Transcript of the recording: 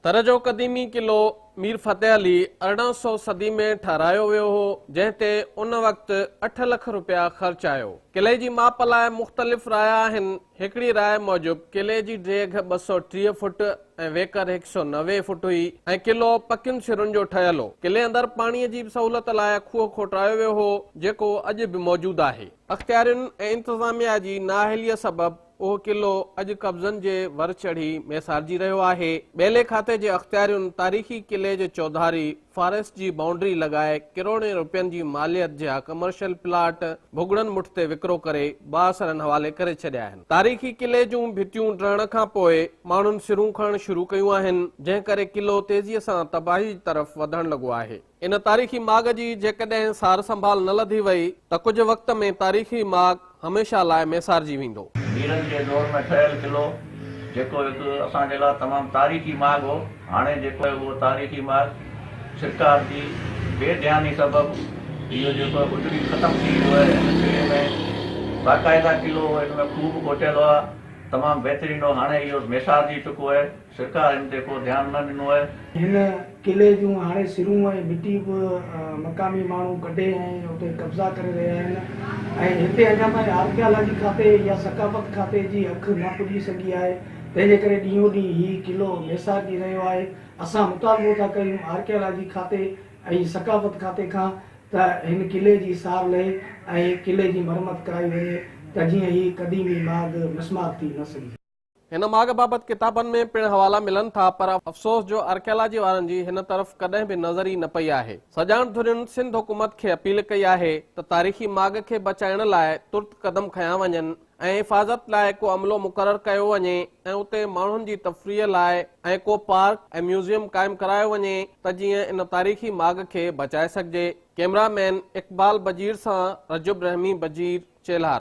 تر جو قديمي قلعو مير فتح علي 1800 صدي ۾ ٺهرايو ويو هو، جنهن تي ان وقت اٺ لک رپيا خرچ آيو. قلعي جي ماپ لاء مختلف رايا آهن. هڪڙي راء موجب قلعي جي ڊيگهه 230 فوٽ ۽ ويڪر 190 فوٽ هئي ۽ قلعو پڪين سرن جو ٺهيل هو. قلعي اندر پاڻيء جي سهولت لاء کوهه کوٽرايو ويو هو، جيڪو اڄ به موجود آهي. اختيارين ۽ انتظاميا جي نااهليء سبب اهو قلعو اڄ قبضن جي ور چڙهي ميسارجي رهيو آهي. ٻيلي کاتي جي اختيارين تاريخي قلعي جي چوڌاري فاريسٽ جي بائونڊري لڳائي ڪروڙين روپين جي ماليت جا ڪمرشل پلاٽ ڀڳڙن مٺ تي وڪرو ڪري بااثرن حوالي ڪري ڇڏيا آهن. تاريخي قلعي جون ڀتيون ڊهڻ کان پوء ماڻهن سرون کڻڻ شروع ڪيون آهن، جنهن ڪري قلعو تيزيء سان تباهي طرف وڌڻ لڳو آهي. ان تاريخي ماڳ جي جيڪڏهن سار سنڀال نه لڌي وئي ته ڪجهه وقت ۾ تاريخي ماڳ هميشه لاء ميسارجي ويندو. ميرن جي دور ۾ ٺهيل قلعو جيڪو هڪ اسان جي لاء تمام تاريخي ماڳ هو، هاڻي جيڪو آهي اهو تاريخي ماڳ سرڪار جي بي ڌياني سبب اهو جيڪو آهي اجڙي ختم ٿي ويو آهي. هن قلعي ۾ باقاعده قلعو هو، هن ۾ کوهه به کوٽيل هئا، تمام بهترين هو، هاڻي اهو ميسارجي چڪو آهي. سرڪار هن تي ڪو ڌيان نه ڏنو آهي. هن قلعي جون هاڻي سرون ۽ مٽي به مقامي ماڻهو ڪڍي ۽ اتي قبضا ڪري رهيا آهن ۽ هتي اڃا تائين آرڪيالاجي کاتي يا ثقافت کاتي جي اک نه پڄي سگهي آهي تنهن جي ڪري ڏينهون ڏينهن هي قلعو ميسارجي رهيو آهي اسان مطالبو ٿا ڪريون آرڪيالاجي کاتي ۽ ثقافت کاتي کان ته هن قلعي جي سار لهي ۽ قلعي جي مرمت ڪرائي وڃي ته جيئن هي قديمي ماڳ مسمار ٿي نه سگهي. هن ماڳ بابت ڪتابن ۾ پڻ حوالا ملن ٿا پر افسوس جو آرڪيالاجي وارن جي هن طرف ڪڏهن به نظر ئي نه پئي آهي. سڄاڻ ڌرين سنڌ حڪومت کي اپيل ڪئي آهي ته تاريخي ماڳ کي بچائڻ لاء ترت قدم کنيا وڃن ۽ حفاظت لاء ڪو عملو مقرر ڪيو وڃي ۽ اتي ماڻهن جي تفريح لاء ۽ ڪو پارڪ ۽ ميوزيم قائم ڪرايو وڃي ته جيئن ان تاريخي ماڳ کي بچائي سگهجي. ڪئميرا مين اقبال بجير سان رجب رحمي بجير، چيلهار.